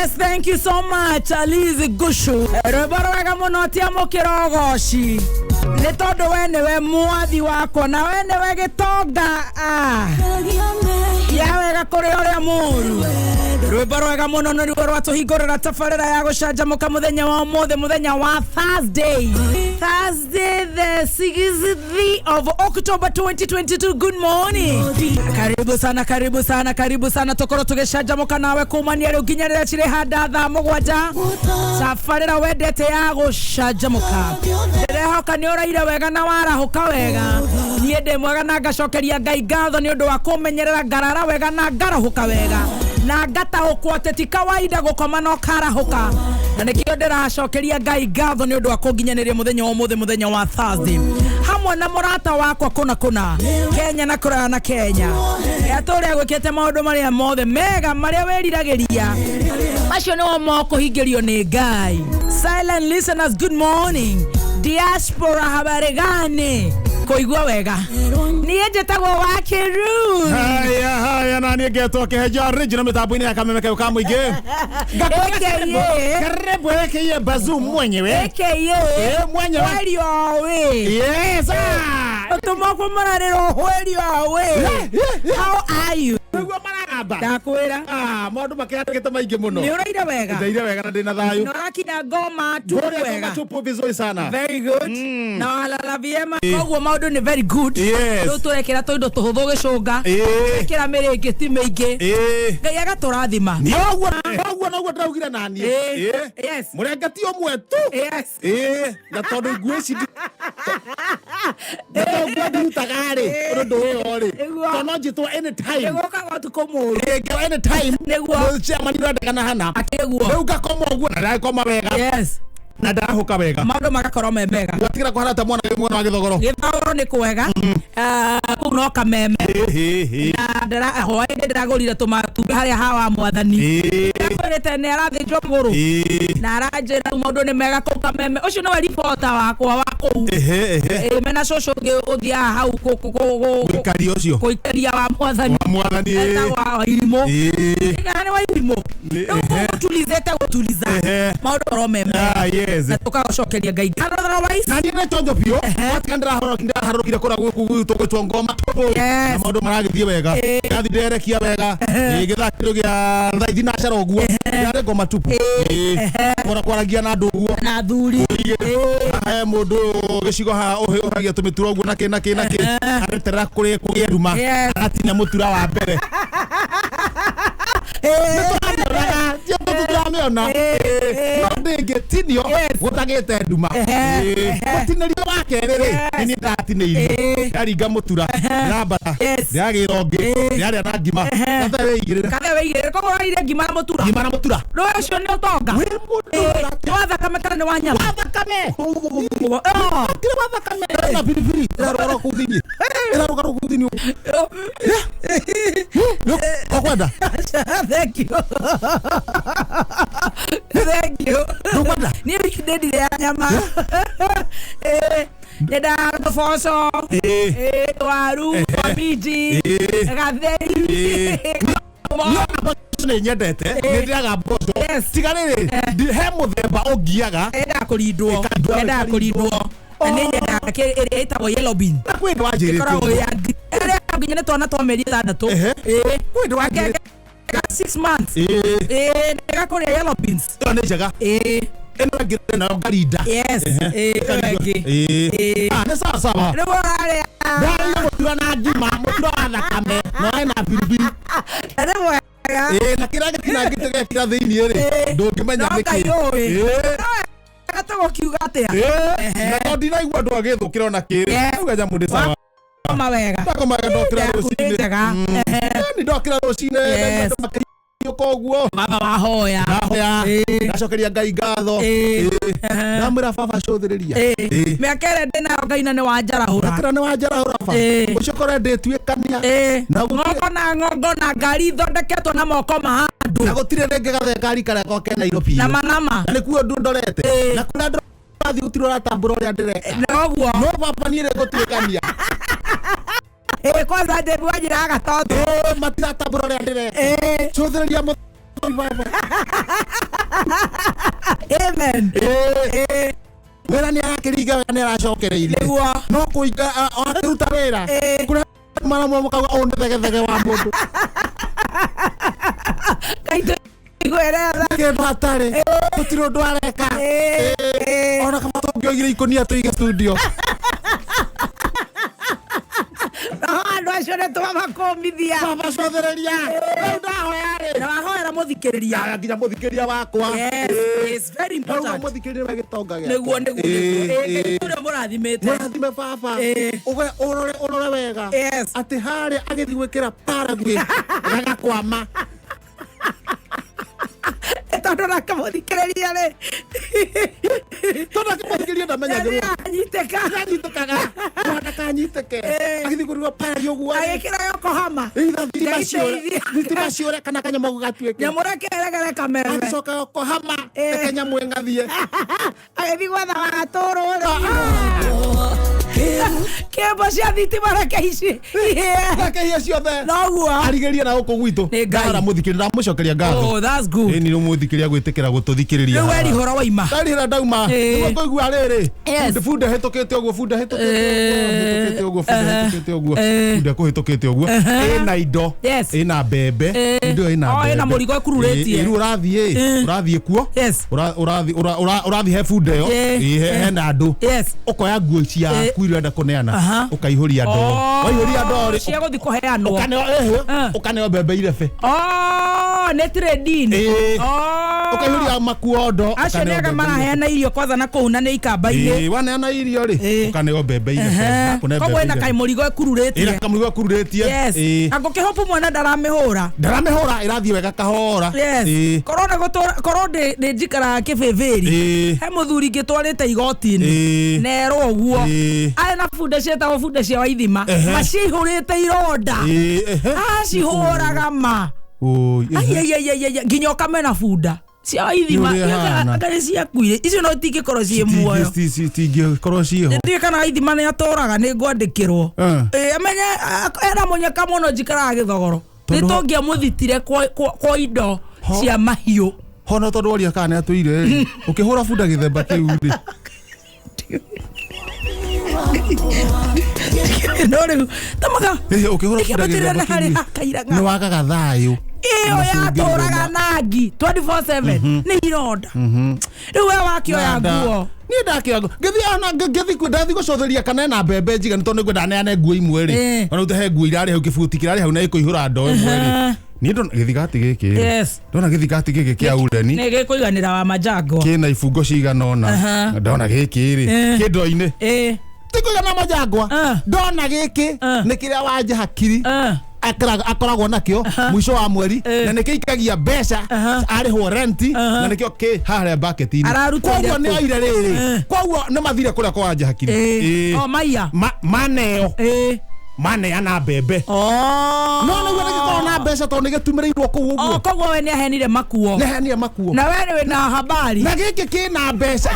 Yes, thank you so much, Alice Gushu. Rwĩmbo rwega mũno tia mũkĩrogoci nĩ tondũ we nĩwe mwathi wakwa na we nĩwe gĩtonga. Ah. Ya wega kũrĩ ũrĩa mũru. Rwĩmbo rwega mũno nĩruo rwatũhingũrĩra tabarĩra ya gũcanjamũka mũthenya wa ũmũthĩ, mũthenya wa Thursday, Thursday the 6th of October 2022. Good morning, karibu sana, karibu sana, karibu sana. Tũkorwo tũgĩcanjamũka nawe kumania rĩu nginya rĩrĩa cirĩ handa thaa 7, tabarĩra wendete ya gũcanjamũka. Ndĩrehoka nĩ ũraire wega na warahũka wega. Niĩ ndĩ mwega na ngacokeria Ngai ngatho nĩ ũndũ wa kũmenyerera ngarara wega na ngarahũka wega na ngataũkwo atĩ ti kawaida gũkoma na ũkarahũka, na nĩkĩo ndĩracokeria Ngai ngatho nĩ ũndũ wa kũnginyanĩria mũthenya wa ũmũthĩ, mũthenya wa Thursday, hamwe na mũrata wakwa kũna kũna Kenya na kũraya na Kenya. Atũrĩa gwĩkĩte maũndũ marĩa mothe mega marĩa wĩriragĩria, macio nĩmo mokũhingĩrio nĩ Ngai. Silent listeners, good morning. Diaspora, habari gani? Kũigua wega. Niĩ njĩtagwo Wakiru. Haya haya, na niĩ ngetwo Kĩhenjo original mĩtambo-inĩ ya Kameme kau ka mũingĩ. AKA. Karibu aka Bazoo mwenyewe. AKA. Eh, mwenyewe. Hwerio we. Yes, ah. Ũtũmwo mũrarĩrwo hwerio we. How are you? Nĩguo maragamba. Ndakwĩra. Ah, maũndũ makĩandĩkĩte maingĩ mũno. Nĩ ũraire wega? Ndaire wega na ndĩna thayũ. Na ũrakinya ngoma tu Ngũrĩa wega? ngoma tupu vizuri sana. Very good. Na walala vyema? Koguo maũndũ nĩ very good. Yes. Rĩu tũrekĩra tũindo tũhũthũ gĩcũnga. Ĩkĩra mĩrĩngĩti mĩingĩ. Ngai agatũrathima. Noguo noguo noguo ndĩraugire naniĩ. Mũrengeti ũmwe tu. Na tondũ nguo ici na tondũ nguo ndirutaga rĩ, ũndũ ũyũ rĩ, Nĩguo. tondũ no njĩtwo anytime. Nĩgũkaga ũtukũ mũũru. Ĩĩ, anytime. Nĩguo. Nĩ chairman ũrendekana hana. Akĩguo. Rĩu ngakoma ũguo na ndakoma wega na ndarahũka wega. Maũndũ magakorwo me mega. Gwatigĩra kũhana ta mwana wa gĩthogoro. Gĩthogoro nĩ kwega. Ah, kũu no Kameme. Na ndĩra hwaĩ-inĩ ndĩragũrire tũmatumbĩ harĩa hawa mwathani. Ndakwĩrĩte nĩ arathĩnjwo magũrũ. Na aranjĩra rĩu maũndũ nĩ mega kũu Kameme. Ũcio nĩwe ribota wakwa wa kũu. Ehe. Ĩĩ, mena cũcũ ũngĩ ũthiaga hau Mũikaria ũcio. kũikaria wa mwathani. Wa mwathani. Etagwo wa Irimũ. Kana nĩ wa Irimũ. Rĩu kũu gũtulizĩte gũtuliza. Maũndũ oro me mega. Ah, yes. Na tũkagũcokeria Ngai. Otherwise, Na niĩ ndĩ chonjo biũ. Gwatiga ndĩraharũrũkire kũrĩa gũkũ gwitũ gwĩtwo ngoma tupu. Na maũndũ maragĩthiĩ wega. Ndathi nderekia wega. Gĩthaa kĩndũ gĩa thaa 9 ũguo. Ndarĩ ngoma tupu. Kũra kwaragia na andũ ũguo. Na athuri. He mũndũ gĩcigo haha ũhĩũhagia tũmĩtura ũguo na kĩ na kĩ na kĩ. Areterera kũrĩ kũgĩe nduma. Aratinia mũtura wa mbere. Nĩtũramĩonaga, ti ũndũ tũtiramĩona. No ndĩngĩtinio gũtagĩte nduma. Mũtinĩrio wa kerĩ rĩ, nĩ niĩ ndatinĩirio. Ndaringa mũtura, ndĩrambata, ndĩragĩra ũngĩ, ndĩrarĩa na ngima. Gathe wĩigĩrĩre. Kathe wĩigĩrĩre. Koguo ũrarire ngima na mũtura. Ngima na mũtura. Rũĩ ũcio nĩ ũtonga. Wĩ mũndũ Nĩ wa thakame kana nĩ wa nyama? Wa thakame. Oh. Kire wa thakame. Na biribiri. Ĩrarũga kũu thĩinĩ. Ĩrarũga kũu thĩinĩ. Ũkwenda? Thank you. Thank you. Ndũkwenda? Niĩ wiki ndĩndire ya nyama. Nyendaga tũboco. Twaru, twabinji, gatheri. No mboco nĩ nyendete, nĩ ndĩaga mboco. Tiga rĩrĩ, he mũthemba ũngiaga. Endaga kũrindwo. Ĩkarindwo, Endaga ĩkarindwo. kũrindwo. Na nĩ nyendaga ĩrĩa ĩtagwo yellow bean. Na kwĩ ndũ wanjĩrĩte Ĩkoragwo ũguo. ya green. Ĩrĩa nginya nĩ twana twa mĩeri 6. Kwĩ ndũ wanjĩrĩte. 6 months. Nĩgakũrĩa yellow beans. Ĩyo nĩ njega. Ĩno ĩngĩ nayo ngarinda. Yes. Ĩyo ĩngĩ. Ah, nĩ sawa sawa. Rĩu ũrarĩa. Ndarĩire mũtura na ngima, mũtura wa thakame, na wena biribiri. Nĩ mwega. Na kĩrĩa gĩtinangĩte gĩekĩra thĩinĩ rĩ, ndũngĩmenya No nĩkĩ. Ngai ũĩ. No tũgũkiuga atĩa? Na tondũ ndinaigua andũ agĩthũkĩra ona kĩ rĩ, ndauga nyamũ ndĩ sawa. Wakoma wega. Ndakoma wega ndokĩra Yaku nĩ rũcinĩ. njega. Nĩ ndokĩra rũcinĩ, ndaigua andũ makĩhiũka ũguo. Baba wahoya. Ndahoya. Ndacokeria Ngai ngatho. Ndamwĩra baba cũthĩrĩria. Mĩaka ĩrĩa ndĩnayo Ngai na nĩ wanjarahũra. Ndakĩra nĩ wanjarahũra baba. Ũcio korwo ndĩtuĩkania. Na gũtirĩ- Ng'ongo na ng'ongo na ngari ithondeketwo na moko ma andũ. Na gũtirĩ rĩngĩ gathe ngari karĩa goke Nairobi. Nama nama. Na nĩkuo ndũ ndorete. Na kũrĩa ndũrathiĩ gũtirĩ ũratambũra ũrĩa ndĩreka. Noguo. No baba niĩ nĩngũtuĩkania. Kwanza Njeri wanjĩraga gatondũ. Matiratambũra ũrĩa ndĩreka. Cũthĩrĩria Baba. Amen. Ĩĩ. Wĩra nĩ arakĩringa wega, nĩ aracokereirie. Nĩguo. No kũinga akĩruta wĩra. Ĩĩ. Kũrĩa maramwe mũkauga ũyũ nĩ thegethege wa mũndũ. Kaitũ igweretha. Kĩndũ hatarĩ. Gũtirĩ ũndũ areka. Ĩĩ. Ĩĩ. Ona kaba tũngĩoire ikũnia tũige studio. No andũ acio nĩ twamakũmithia. Baba cothereria. Rĩu ndahoya rĩ. Na wahoera mũthikĩrĩria. Aya nginya mũthikĩria wakwa. Yes, Ĩĩ. it's very Ndauga important. mũthikĩria we gĩtonga gĩakwa. Nĩguo, nĩguo, Ĩĩ, nĩguo. Ĩĩ, ĩĩ. ũrĩa mũrathimĩte. Mũrathime baba. Ĩĩ. Ũge ũrore ũrore wega. Yes. Atĩ harĩa agĩthiĩ gwĩkĩra Paraguay gagakwama. Tondũ nake mũthikĩrĩria rĩ. Tondũ akĩmũthikĩria ndamenyagĩrwo. Anyitĩka. Anyitĩkaga. Ndakanyitĩke. Ĩĩ. Agĩthiĩ kũruga Paraguay ũguo. Agĩkĩra Yokohama. Either thitima ciũre, Ndagĩteithia. thitima ciũre kana kanyamũ gatuĩke. Nyamũ reke ĩregere kameme. Agĩcoka Yokohama Ĩĩ. reke nyamũ ĩng'athie. Agĩthiĩ gwetha wagatũrwo rĩ. Kĩmbo cia thitima reke ici. Ihĩe. Reke ihĩe ciothe. Noguo. Arigĩrie na gũkũ gwitũ. Nĩ Ngai. Ndahora mũthikĩria ndamũcokeria ngatho. Oh, that's good. Ĩni nĩ mũthikĩria gwĩtĩkĩra gũtũthikĩrĩria. Rĩu werihũra waima. Ndarihĩra ndauma. Ĩĩ. Nĩguo ngũigua rĩrĩ. Yes. Bunda bunda hĩtũkĩte ũguo, bunda hĩtũkĩte ũguo, hĩtũkĩte ũguo, bunda Ehe. hĩtũkĩte ũguo, Ĩĩ. bunda kũhĩtũkĩte ũguo. Ĩna indo. Yes. Ĩna mbembe. Ĩĩ. Indo ĩna Oh, mbembe. ĩna mũrigo ĩkururĩtie. Ĩĩ, rĩu ũrathiĩ Ĩĩ. ũrathiĩ kuo. Yes. Ũrathiĩ he bunda ĩyo. Ĩĩ. Ĩĩ, hena andũ. Yes. Ũkoya nguo ciaku iria ũrenda kũneana. Aha. Ũkaihũria ndoo. Waihũria ndoo rĩ, Cia gũthiĩ kũheanwo. ũkaneo ĩhĩ, Eh. ũkaneo mbembe irebe. Oh, nĩ trading. Ĩĩ. Oh. Ũkaihũria makuo ndoo. Acio ũkaneo nĩ arĩa mbembe maraheana irio kwanza na kũu na nĩ ikamba-inĩ. Ĩĩ, waneana irio rĩ, Ĩĩ. ũkaneo mbembe irebe. Ehe. Nakũne Koguo mbembe ĩna irebe. kaimũrigo ĩkururĩtie. Ĩna kamũrigo ĩkururĩtie. Yes. Ĩĩ. Angũkĩhopu mwana ndaramĩhũra. Ndaramĩhũra ĩrathiĩ wega kahora. Yes. Ĩĩ. Korwo nĩ gũtũra korwo ndĩ njikaraga kĩbĩbĩri. Ĩĩ. He mũthuri ngĩtwarĩte igoti-inĩ. Ĩĩ. Nerwo ũguo. Ĩĩ. Arĩ na bunda ciĩtagwo bunda cia waithima. Ehe. Macihũrĩte ironda. Ĩĩ, ehe. Acihũraga ma. Ũi, ehe. Aiaiaiaia nginya ũkamena bunda cia waithima. Nĩ ũrĩa hana. Anga nĩ ciakuire. Icio no itingĩkorwo ciĩ muoyo. Citingĩkorwo ciĩho. Ndiũĩ kana waithima nĩ atũraga nĩ ngwandĩkĩrwo. Eh. Ĩĩ, amenye ena mũnyaka mũno njikaraga gĩthogoro. Nĩ Tondũ- tũngĩamũthitire kwa indo cia mahiũ. Hona tondũ woria kana nĩ atũire rĩ, ũkĩhũra bunda gĩthemba kĩu rĩ. No rĩu tamaga Ĩĩ, ũkĩhũra bunda ĩkĩambatĩrĩra gĩthemba na kĩu harĩa rĩ, hakairaga. nĩ wagaga thayũ. Ĩyo yatũraga nangi 24/7 nĩ ironda. Rĩu we wakĩoya nguo. Niĩ ndakĩoya nguo. Ngĩthiĩ ona ngĩthiĩ ndathiĩ gũcotheria kana ena mbembe njiganu tondũ nĩngwenda neane nguo imwe rĩ. Ĩĩ. Ona rĩu he nguo irarĩ hau kĩbuti kĩrarĩ hau na ĩkũihũra ndoo ĩmwe rĩ. Ehe. Niĩ ndona gĩthigati gĩkĩ rĩ. Yes. Ndona gĩthigati gĩkĩ kĩa ureni Nĩ gĩkũiganĩra wa manjangwa. kĩna ibungo cigana ũna. Aha. Ndona gĩkĩ rĩ Ĩĩ. kĩ ndoo-inĩ. Ĩĩ. Ti kũigana manjangwa. Ah. Ndona gĩkĩ Ah. nĩ kĩrĩa wanja hakiri Ah. akoragwo nakĩo mũico wa mweri Ĩĩ. na nĩkĩikagia mbeca Aha. arĩhwo renti Aha. na nĩkĩo kĩ harĩa bucket-inĩ. Ararutĩire Koguo kũ? nĩ oire rĩrĩ Ĩĩ. koguo nĩ mathire kũrĩa kwa wanja hakiri. Ĩĩ. Ĩĩ. O maiya. Maneo Ĩĩ. maneana mbembe Oh. no nĩguo nĩgĩkorwo na mbeca tondũ nĩgĩtumĩrĩirwo kũu Oh, ũguo koguo we nĩ aheanire makuo. nĩheanire makuo Na we wĩ na habari. na gĩkĩ kĩna mbeca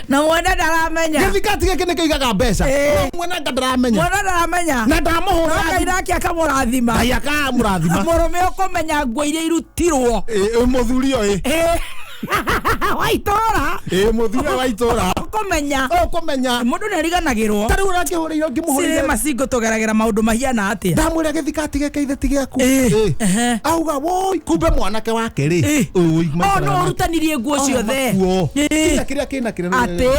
Na mwene ndaramenya. gĩthikati gĩkĩ nĩkĩigaga mbeca Ĩĩ. no mwene anga ndaramenya Mwene ndaramenya. na ndamũhũra No Ngai nake akamũrathima. Ngai akamũrathima. Mũrũme ũkũmenya nguo iria irutirwo. Ĩĩ, mũthuri ũyũ Ĩĩ. Wa itũra. ĩĩ mũthuri ũyũ wa itũra Ũkũmenya. ũkũmenya Mũndũ nĩ ariganagĩrwo. ta rĩu ũrakĩhũrĩire Cirĩ ngĩmũhũrĩire macingo tũgeragĩra maũndũ mahiana atĩa. ndamwĩra gĩthikati gĩkĩ ithe ti gĩaku Ĩĩ, Ĩĩ. ehe. auga woi kumbe mwanake wake rĩ Ĩĩ. Ũi, O maikaraga no nake. ũrutanirie nguo ciothe. Makuo. Ĩĩ. Kinya kĩrĩa kĩna kĩrĩa Atĩ?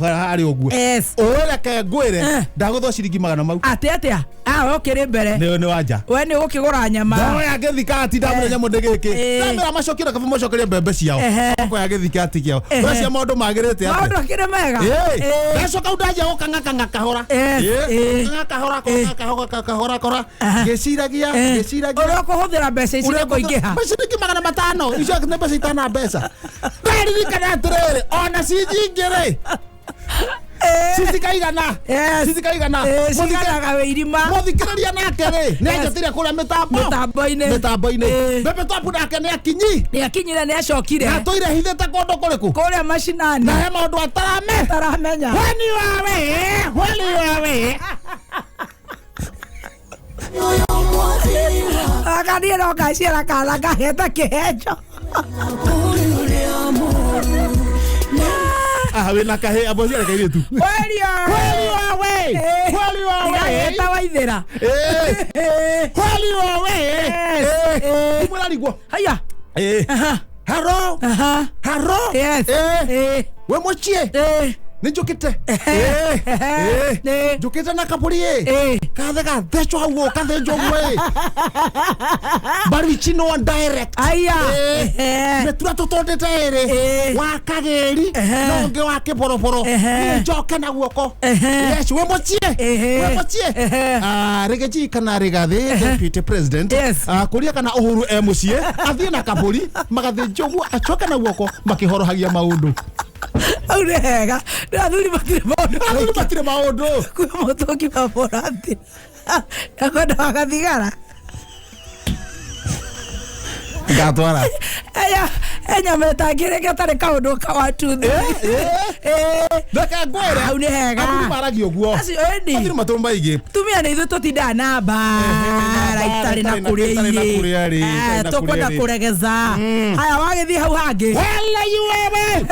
harĩ ũguo Yes. ũreke ngwĩre Eh. ndagũthwo ciringi magana mau Atĩ atĩa? Ah, we ũkĩrĩ mbere. nĩ wanja We nĩ ũgũkĩgũra nyama. ndoya gĩthikati ndamwĩra Eh. nyamũ ndĩ gĩkĩ Ĩĩ. ndamwĩra macokie reke macokerie mbembe ciao Ehe. okoya gĩthikati kĩao Ehe. wecia maũndũ magĩrĩte atĩa Maũndũ akĩrĩ mega. Ĩĩ. Ĩĩ. Ndacoka u ndanjia gũkang'akang'a kahora Yes, Ĩĩ. ĩĩ. Gũkang'a kahora Ĩĩ. kahora kahora kahora Aha. ngĩciragia Eh. ngĩciragia Ũrĩa ũkũhũthĩra mbeca ici nĩ kũingĩha. Mbeca ciringi 500 icio nĩ mbeca itana mbeca ndaririkana atĩrĩrĩ ona ci nyingĩ rĩ citikaigana Yes. citikaigana Ĩĩ, ciganaga wĩ irima. mũthikĩrĩria nake rĩ nĩ anjĩtire kũrĩa mĩtambo Mĩtambo-inĩ. mĩtambo-inĩ Ĩĩ. Bebe Top nake nĩ akinyi Nĩ akinyire nĩ acokire. na atũire hithĩte kũndũ kũrĩkũ Kũrĩa macinani. na he maũndũ atarame Ataramenya. When you are away, when you are away. Akaniĩ no ngaciara kana ngaheta kĩhenjo. Ah, wĩna kahĩ amba ũciare kairĩtu. Werio. Kweli wawe. Kweli wawe. Ngaheta waithĩra. Eh. Kweli wawe. Yes. Eh. Imũrarigwo. Haya. Eh. Aha. Haro. Aha. Haro. Yes. Eh. Eh. We mũciĩ. Eh. Nĩ njũkĩte. Eh. Eh. Eh. Njũkĩte na kabũri ĩ. Eh. Kathe gathecwo hau ũũ, kathĩnjwo ũguo ĩ. Mbaru no direct. Aya. Eh. Eh. Mĩtura tũtondete ĩrĩ. Eh. Wa kagĩri Ehe. na ũngĩ wa kĩboroboro. Ehe. Niĩ njoke na guoko. Ehe. Yes, wĩ mũciĩ. Ehe. Wĩ mũciĩ. Ehe. Ah, Riggy kana Rigathi, deputy president. Yes. Ah, kũria kana Uhuru e mũciĩ, athiĩ na kabũri, magathĩnjwo ũguo, acoke na guoko makĩhorohagia maũndũ. Hau nĩ hega. Nĩ athuri matirĩ maũndũ. Athuri matirĩ maũndũ. Kwĩ mũtũngi wa mũrathi. Nakwenda wagathigara. Ngatwara. Enya enyama ĩtangĩrĩka ĩtarĩ kaũndũ ka watuthi. Eh. Reke ngwĩre. Hau nĩ hega. Athuri maragia ũguo. Acio ĩni. Athuri matũ maingĩ. Tumia nĩ ithuĩ tũtindaga na mbara itarĩ na kũrĩa Itarĩ na kũrĩa rĩ, irĩ. itarĩ na Tũkwenda kũrĩa rĩ. kũregeza. Haya wagĩthiĩ hau hangĩ. Wala you are.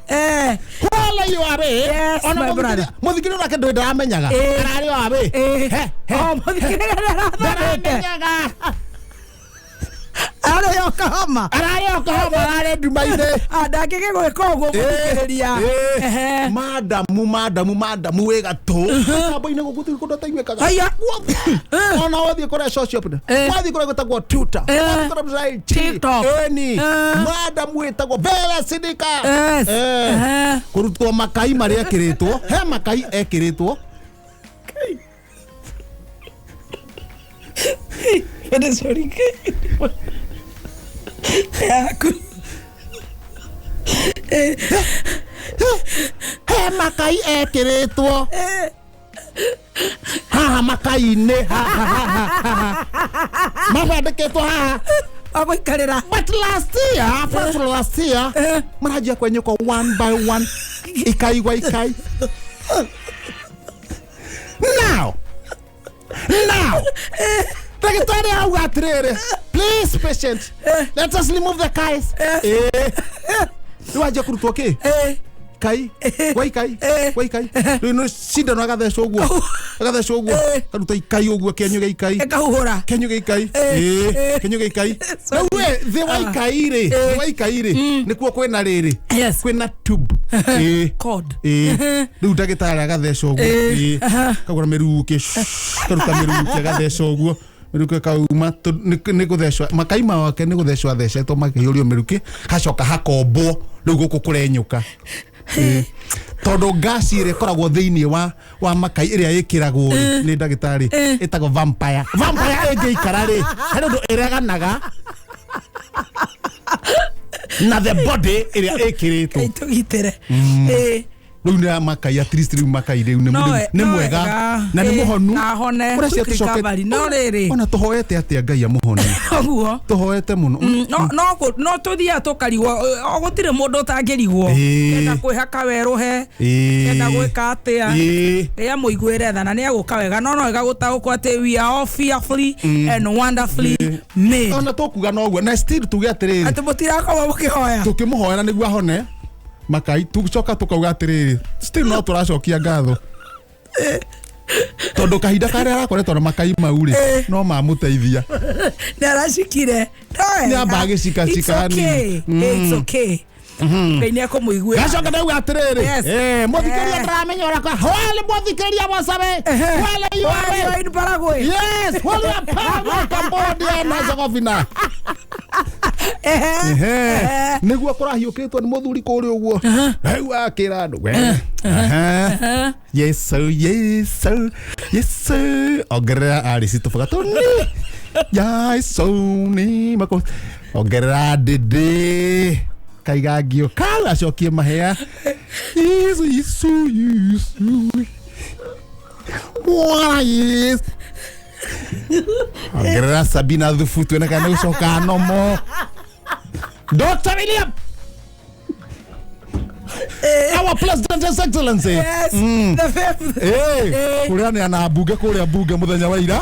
Eh. Wala you are. Yes, Ona my brother. Mũthikĩrĩria nake ndũĩ ndaramenyaga. Eh. Ararĩ o abĩ. Eh. He, he. Oh, mũthikĩrĩria nĩarathomete. Ndaramenyaga. Arĩ o kahoma. Ararĩ o kahoma, ararĩ nduma-inĩ. Ah, ndangĩgĩgwĩka ũguo mũthikĩrĩria. Ehe. Madamu madamu madamu wĩ gatũ mĩtambo-inĩ gũkũ gũtirĩ kũndũ ataiguĩkaga. Haya. Guothe. Ona wathiĩ kũrĩa social media, Eh. wathiĩ kũrĩa gwĩtagwo Twitter, Eh. wathiĩ kũrĩa gwĩtagwo IG, TikTok. ĩni Eh. madamu wĩtagwo Vera Sidika. Yes. Eh. Ehe. Kũrutwo makai marĩa ekĩrĩtwo, he makai ekĩrĩtwo. Yaku. He makai ekĩrĩtwo haha makai-inĩ haha haha haha mabandĩkĩtwo haha. Wagũikarĩra. But last year, first last year, Eh. maranjia kwenyũka one by one, ikai gwa ikai. Now, now, ndagĩtarĩ auga atĩrĩrĩ, please patient, let us remove the kais. Eh. Rĩu wanjia kũrutwo kĩ? Eh. Kai, gwa ikai, Eh. gwa ikai. Rĩu nĩ cindano agathecwo ũguo, agathecwo ũguo, Eh. karuta ikai ũguo, kĩenyũ gĩa ikai. Ĩkahuhũra. Kenyu gä ikai. Eh, eh. Kenyu gä ikai. Sorry. Rĩu we thĩ wa ikai rĩ, thĩ wa ikai rĩ, nĩkuo kwĩna rĩrĩ. Yes. Kwĩna tube. Ĩĩ. Cord. Ĩĩ. Rĩu ndagĩtarĩ agatheca ũguo. Eh. Ĩĩ. Kagũra mĩrukĩ, karuta mĩrukĩ agatheca ũguo. Mĩrukĩ kauma nĩ gũthecwo makai make nĩ gũthecwo athecetwo makĩihũrio mĩrukĩ hacoka hakombwo rĩu gũkũ kũrenyũka. Ĩĩ. Tondũ ngasi ĩrĩa ĩkoragwo thĩinĩ wa makai ĩrĩa ĩkĩragwo rĩ nĩ ndagĩtarĩ ĩtagwo vampire. Vampire ĩngĩikara rĩ harĩ ũndũ ĩreganaga na the body ĩrĩa ĩkĩrĩtwo. Ngai tũgitĩre. Eh. Rĩu nĩ makai at least rĩu makai rĩu nĩ No nĩ- nĩ no mwega wega. na nĩ Eh, mũhonu. na ahone. Ũreciria Quick tũcoke- recovery. No rĩrĩ. ona tũhoete atĩa Ngai amũhonie. Ũguo. Tũhoete mũno. No no tũthiaga tũkarigwo o gũtirĩ mũndũ ũtangĩrigwo. Ĩĩ. Kenda kwĩhaka werũhe. Ĩĩ. Kenda gwĩka atĩa. Ĩĩ. Rĩrĩa mũiguĩre tha na nĩ egũka wega no no wega gũtaũkwo atĩ we are all fearfully and wonderfully made. Ona tũkuga noguo na still tuge atĩrĩrĩ Atĩ mũtirakorwo mũkĩhoya. tũkĩmũhoera nĩguo ahone makai tũcoka tũkauga atĩrĩrĩ still no tũracokia ngatho tondũ kahinda karĩa arakoretwo na makai mau rĩ Eh. no mamũteithia. Nĩ aracikire. No wega. Nĩ amba agĩcikacika It's okay. hanini. It's okay. Ngai nĩ ekũmũiguĩra. Gacoka ndauga atĩrĩrĩ Yes. eh, mũthikĩrĩria Eh. ndaramenya ũrĩa hwale mũthikĩrĩria Marsabit hwale you Wale are in Paraguay. yes hwale ya Paraguay Cambodia na Herzegovina. Ehe. Ehe. Nĩguo kũrahiũkĩtwo nĩ mũthuri kũrĩa ũguo rĩu akĩra andũ we Ehe. Yesu Yesu Yesu ongerera arĩci tũboga tũni Yesu nĩ mako ongerera ndĩndĩ kaiga ngio kau acokie mahĩa Yesu Yesu Yesu Bwana Yesu ongerera Sabina thubu tuone kana nĩ gũcoka nomo Dr. William. Our President, His Excellency. Yes, the fifth. Kũrĩa nĩ ana mbunge kũrĩa mbunge mũthenya wa ira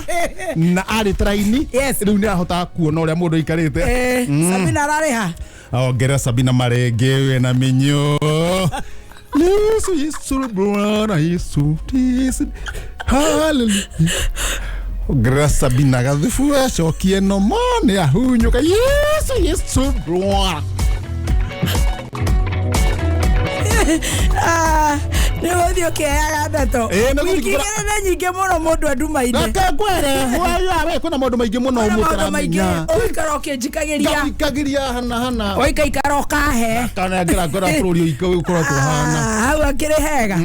na arĩ traini. Rĩu nĩ ahotaga kuona ũrĩa mũndũ aikarĩte. Sabina ararĩha. Ongerera Sabina Marenge wĩna minyo. Yesu, Yesu Bwana, Yesu, Yesu, hallelujah. Ongerera Sabina gathubu acokie nomo nĩ ahunyũka. Yesu, Yesu Bwana. Ah, nĩ gũthiĩ ũkĩheaga ndeto. Nĩ gũthiĩ Wiki igĩrĩ nĩ nyingĩ mũno mũndũ andumaine. Reke ngwĩre, we kwĩna maũndũ maingĩ mũno Kwĩna maũndũ maingĩ ũmũtaramenya. ũgũikara ũkĩnjikagĩria. Ngathikagĩria hana hana. Ũikaikara ũkahe. Kana ngĩra ngora bũrũri ũikũ ũkoretwo hana. Ah, hau akĩrĩ hega.